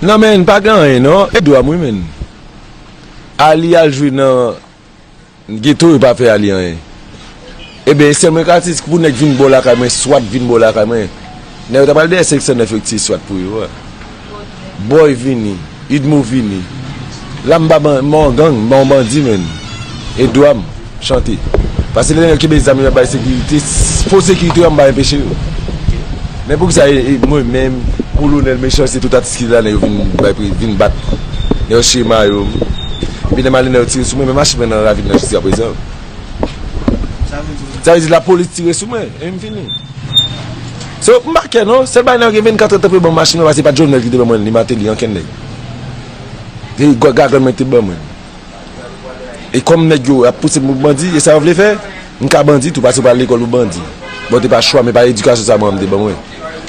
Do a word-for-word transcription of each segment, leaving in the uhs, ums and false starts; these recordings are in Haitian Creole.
Non, men, pa gen anyen, non. E dwa m, wi, men. Ali al jwe nan geto, yo pa fè Ali anyen. Ebyen, e sèlman Katis pou nèg vin bò lakay mwen, swat vin bò lakay mwen. Nèg yo ta pral dèyè sèk san nèf yo ki tiye swat pou yo a. Boy vini, Idmo vini. La m pa ban-, m pa yon gang, m pa yon bandi, men. E dwa m chante. Paske lè nèg yo kenbe zam yo ap bay sekirite, fo sekirite yo, m pa enpeche yo. Men poukisa e, e mwen menm, Kolonèl Mechan, se tout atis ki la, nèg yo vin bay pri, vin bat. Nèg yo chire mayo m. Epi lè m ale, nèg yo tire sou mwen, men machin mwen nan ravin nan jiskaprezan. Sa vle di lapolis tire sou mwen, e m fini. So, m pa kè non, sèl bagay nan gen vennkat èdtan pou yo ban m machin nan, paske se pa t Jovenel ki te ban mwen li, Martelly, ankenn nèg. Se gwa-, gagann mwen ki te ban mwen. E kòm nèg yo ap pouse m pou bandi, e sa yo vle fè, m ka bandi tou, paske m pa al lekòl pou bandi. Bon, te pa chwa, men pa edikasyon sa manman m te ban mwen.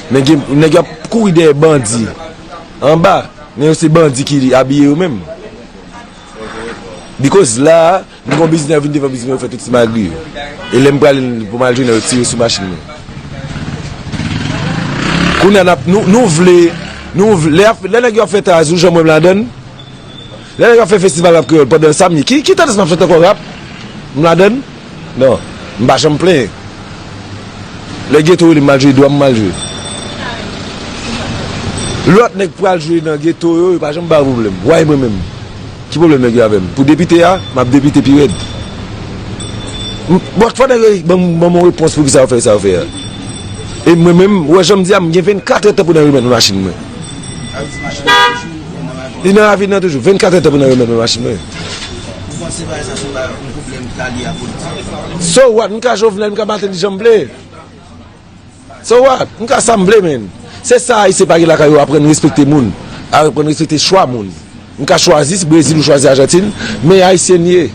Men gen, nèg yo ap kouri dèyè bandi anba, men yo se bandi ki abiye yo menm. Because la, m gon biznis, yo vin devan biznis mwen, yo fè tout ti magri yo. E lè m prale pou m al jwenn yo, yo tire sou machin mwen. Kounye a n ap, nou, nou vle, nou vle, lè, lè nèg yo ap fè tazou, jan mwen m ladann, lè nèg yo ap fè festival rap kreyòl pandan samdi, ki, ki tandans m ap chante ankò rap? M ladann? Non, m pa janm plenyen. Lè geto rele m al jwe, dwa m m al jwe. Lòt nèg pral jwe nan geto yo, yo pa janm ba yo pwoblèm. Why mwen menm? Ki pwoblèm nèg yo avè m? Pou depite a, m ap depite pi rèd. M, bon, fò nèg yo ban m, ban m yon repons pou kisa yo fè sa yo fè a. E mwen menm, ou wè jan m di a, m gen vennkat èdtan pou nan remèt mwen machin mwen. Li nan ravin nan toujou. Vennkat èdtan pou nan remèt mwen machin mwen. Ou panse bagay sa se yon bagay, yon pwoblèm ki ta lye a politik? So what? M ka Jovenel, m ka Martelly jan m vle. So what? M ka sa m vle, men. Se sa Ayisyen pa gen lakay yo, aprann respekte moun. Aprann respekte chwa moun. M ka chwazi Brezil ou chwazi Ajantin, men Ayisyen li ye.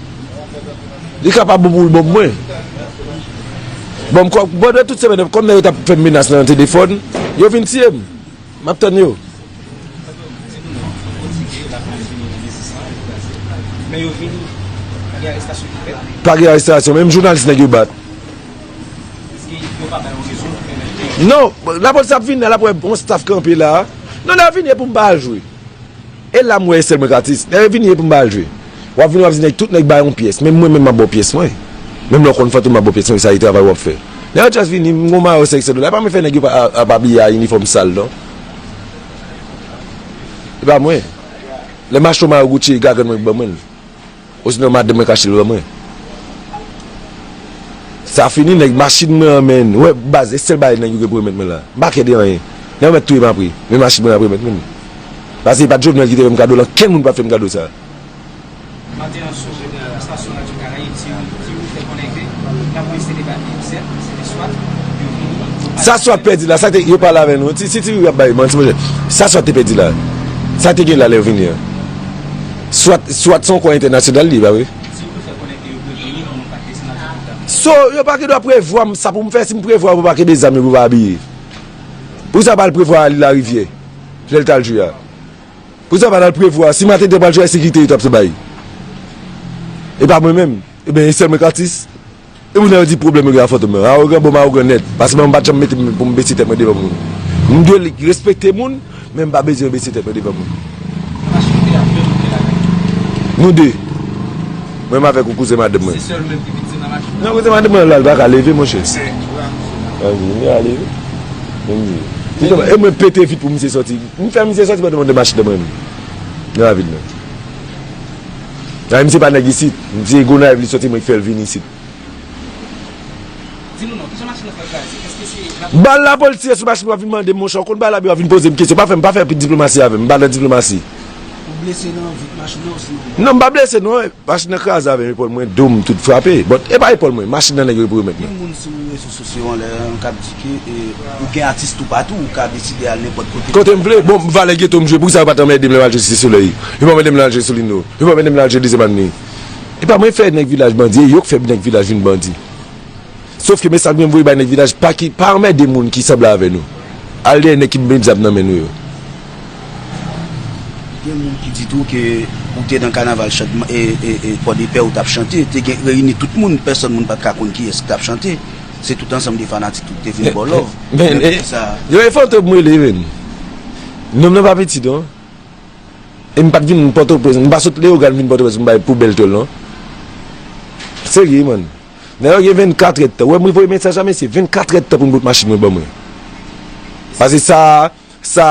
Li kapab bon pou l bon pou mwen. Bon, m kò, bon, de tout semèn, kòm nèg yo t ap fè m menas nan telefòn, yo vin tiye m. M ap tann yo. Men yo vini, pa gen arestasyon ki fèt. Pa gen arestasyon, menm jounalis nèg yo bat. Èske yo pa bay yon rezon pou pèmèt ke... Non, lapolis ap vini la, l ap wè yon staff kanpe la. Non, nèg yo vini e pou m pa al jwe. E la m wè e sèl mwen k atis. Nèg yo vini e pou m pa al jwe. W ap vini, w ap di nèg, tout nèg bay yon pyès. Menm mwen menm m ap ba w pyès mwen. Menm lè w konn Fantom m ap ba w pyès mwen, sa e travay w ap fè. Nèg yo just vini, m gon mayo senk san dola. E pa mwen fè nèg yo pa, ap abiye a inifòm sal non. E pa mwen. Lè m achte yon mayo Gucci, e gagann mwen ki ban mwen l. Osinon madanm mwen k achte l ban mwen. Sa fini, nèg, machin mwen an, men. Wè, baz, e sèl bagay nèg yo gen pou remèt mwen la. M pa kè de anyen. Nèg yo mèt touye m apre. Men machin mwen ap remèt mwen. Paske e pa t Jovenel ki te fè m kado l, ankenn moun pa t fè m kado sa. Maten an, sou estasyon Radyo Karayib, Ti Wi, Ti Wi fè konnen ke lapolis te debake, sèt, se te swat, yo vini, yo pase... Sa swat pèdi la, sa te, yo pale avè nou. Ti, si Ti Wi ap bay manti, monchè. Sa swat te pèdi la. Sa te gen la lè yo vini an. Swat, swat se yon kò entènasyonal li ye, pa vre? Ti Wi fè konnen ke yo preveni pou nou pa t desann avèk zam. So, yo pa gen dwa prevwa m, sa pou m fè, si m prevwa pou pa kenbe zam yo, pou pa abiye. Pou sa pa al prevwa Ali Larivyè, lè l t al jwe a. Pou sa pa t al prevwa, si maten te pral jwe a, sekirite yo t ap bay. E pa mwen menm. Ebyen, e sèl mwen k atis. E pou nèg yo di pwoblèm yo gen ak Fantom nan. Awogan, bon, m awogan nèt. Paske mwen m pa t janm mete m pou m bese tèt mwen devan moun. M dwe respekte moun, men m pa bezwen bese tèt mwen devan moun. Nou de. Mwen m avèk yon kouzen madanm mwen. Se sèl ou menm ki viktim nan machin nan? Non, kouzen madanm mwen la, l pa ka leve, monchè. Anvi, m ale wi. Anvi. E mwen pete vit pou misye sòti. M fè misye sòti pandan mwen de machin nan mwen menm. Nan ravin nan. Ay, misye pa nèg isit. Misye Gonayiv li sòti, mwen ki fè l vin isit. Di nou non, kijan machin nan fè kraze? Èske se... Bal lapolis tire sou machin, w ap vin mande m, monchè, w konn bagay la, w ap vin poze m kesyon. Pa fè m, pa fè diplomasi avè m, m pa nan diplomasi. Ou blese nan vit machin nan osinon? Non, m pa blese non. Machin nan kraze avè m, epòl mwen, do m tout frape. But e pa epòl mwen, machin nan nèg yo pou remèt mwen. Gen moun sou rezo sosyo anlè an k ap di ke, e, ou gen atis toupatou, ou ka deside al nenpòt kote. Kote m vle. Bon, valè geto m jwe, poukisa yo pa t anmède m lè m al jwe Site Solèy? Yo pa anmède m lè m al jwe Solino. Yo pa anmède m lè m al jwe Dezyèm Avni. E pa mwen fè nèg vilaj bandi, e yo k fè nèg vilaj vin bandi. Sòf ke mesaj mwen voye bay nèg vilaj, pa ki, pa anmède moun ki sanble avè nou. Al dèyè nèg ki met zam nan men nou yo. Gen moun ki di tou ke ou te nan kanaval chant, e, e, e, Pòdepè, ou t ap chante, te gen reyini tout moun, pèsòn moun pa t ka konn kiyès ki t ap chante. Se tout ansanm de fanatik tou ki te vin ba w love. Men, men, men, e, poukisa? Yo, e Fantom m rele, men. Nonm nan pa piti non. E m pa t vin Pòtoprens, m pa sot Leyogàn vin Pòtoprens pou m bay poubèl tòl non. Serye, man. Nèg yo gen vennkatrè tan. Ou wè, mwen voye mesaj a mesye, vennkatrè tan pou m pot machin mwen ban mwen. Paske sa, sa,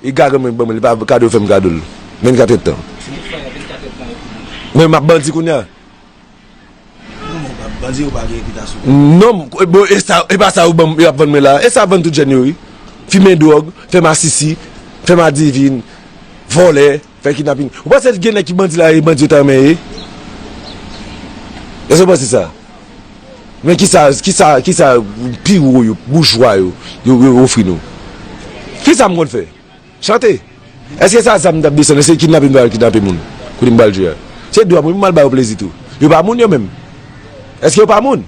e garan mwen ban mwen, li pa kado fè m kado l. Vennkatrè tan. Men m ap bandi kounye a. Non, men bandi yo pa gen repitasyon. Non, bon, e sa, e pa sa yo ban m, yo ap vann mwen la. E sa vann tout jèn yo, wi. Fimen dwòg, fè masisi, fè madivin, vòlè, fè kidnapin. Ou panse gen nèg ki bandi la, e bandi yo ta renmen ye? Èske w panse sa? Men kisa, kisa, kisa pi wo yo, boujwa yo, yo, yo ofri nou? Kisa m konn fè? Chante. Èske sa zam m t ap desann? Èske kidnape m t al kidnape moun? Kote m pral jwe a? Se dwa mwen pou m al ba yo plezi tou. Yo pa moun yo menm. Èske yo pa moun?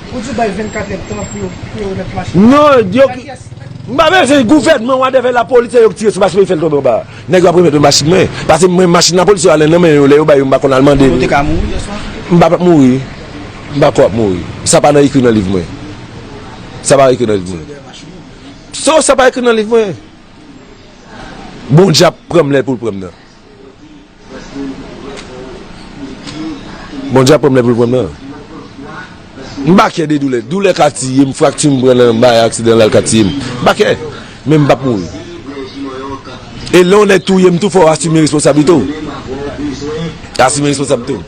Ou di w bay vennkatrè tan pou yo, pou yo remèt machin. Non, yo, m pa bezwen gouvènman, whatever, lapolis, se yo k tire sou machin mwen, fè l tonbe anba. Nèg yo ap remèt mwen machin mwen. Paske mwen, machin lapolis yo ale nan men yo, lè yo bay yo, m pa konn al mande. Ou te ka mouri yèswa? M pa p ap mouri. M pa kwè ap mouri. Sa pa nan ekri nan liv mwen. Sa pa ekri nan liv mwen. So, sa pa ekri nan liv mwen. Bondye ap pran m lè pou l pran m nan. Bondye ap pran m lè pou l pran m nan. M pa kè de doulè. Doulè ka tiye m, frakti m pran nan bay aksidan la, l ka tiye m. M pa kè. Men m p ap mouri. E lè yon nèg touye m tou, fò w asime responsablite w. Asime responsablite w.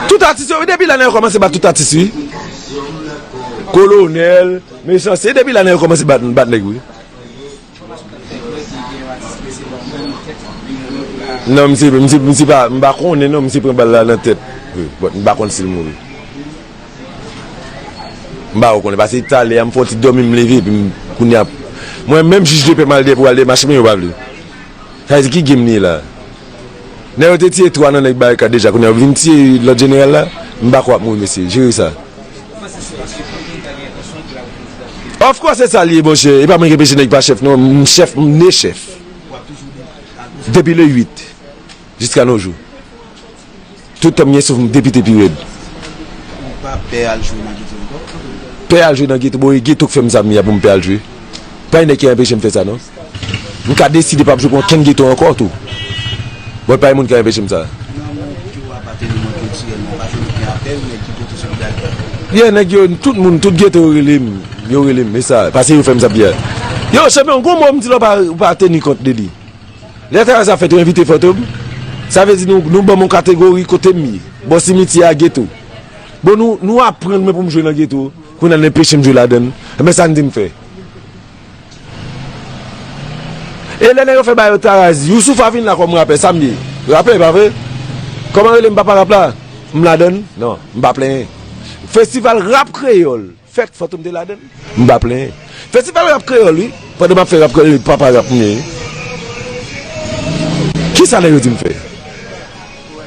Tout atis yo, depi la nèg yo kòmanse bat tout atis, wi. Kolonèl, mechanste, depi la nèg yo kòmanse bat, bat nèg, wi. Non, misye, misye, misye pa, m pa konnen non, misye pran bal la nan tèt. Wi, but m pa konn si l mouri. M pa konnen, paske talè a m fè yon ti dòmi, m leve, epi m, kounye a, mwen menm jij de pè m al dèyè pou al dèyè machin mwen, yo pa vle. Sa vle di ki game li ye la? Nèg yo te tiye twa nan nèg Barikad deja, kounye a yo vin tiye lòt jeneral la? M pa kwè w ap mouri, mesye. Jere sa. Of course, se sa li ye, monchè. E pa mwen ki enpeche nèg pa chèf, non. M chèf, m ne chèf. Depi le uit, jiska nos jours. Tout tan m gen souf, m depite pi rèd. Ou pa pè al jwe nan geto ankò? Pè al jwe nan geto, bon, e geto k fè m sa m ye a pou m pè al jwe. Pa gen nèg ki anpeche m fè sa, non. M ka deside p ap jwe pou okenn geto ankò tou. Bon, pa gen moun ki ka anpeche m sa. Nan moun ki w apateni nan kiltirèlman, pa jwenn okenn apèl, nèg ki geto solidarite. Yeah, nèg yo, tout moun, tout geto yo rele m. Yo rele m, e sa, paske yo fè m sa m ye a. Yo, chanpyon, gon mo m di la w pa, w pa teni kont de li. Lè travay sa fèt, yo envite Fantom. Sa vle di nou, nou ban m yon kategori kote m ye. Bò simityè a, geto. Bon, nou, nou aprann mwen pou m jwe nan geto. Kounye a, n enpeche m jwe ladan l. Enben, sa n di m fè? E lè nèg yo fè bagay yo taraz, Youssoupha vin la kòm rapè, sa m ye? Rapè, pa vre? Kòman rele m papa rap la? M ladan l? Non, m pa plenyen. Festival rap kreyòl. Fèt Fantom te ladan l. M pa plenyen. Festival rap kreyòl, wi. Pandan m ap fè rap kreyòl, papa rap m ye, wi. Kisa nèg yo di m fè?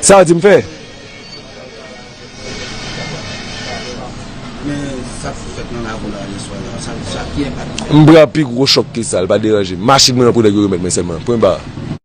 Sa yo di m fè? Men sa k fèt nan lakou la yè swa la, sa, sa ki enpak li fè? M pran pi gwo chòk ke sa, l pa deranje m. Machin mwen an pou nèg yo remèt mwen sèlman. Pwen ba.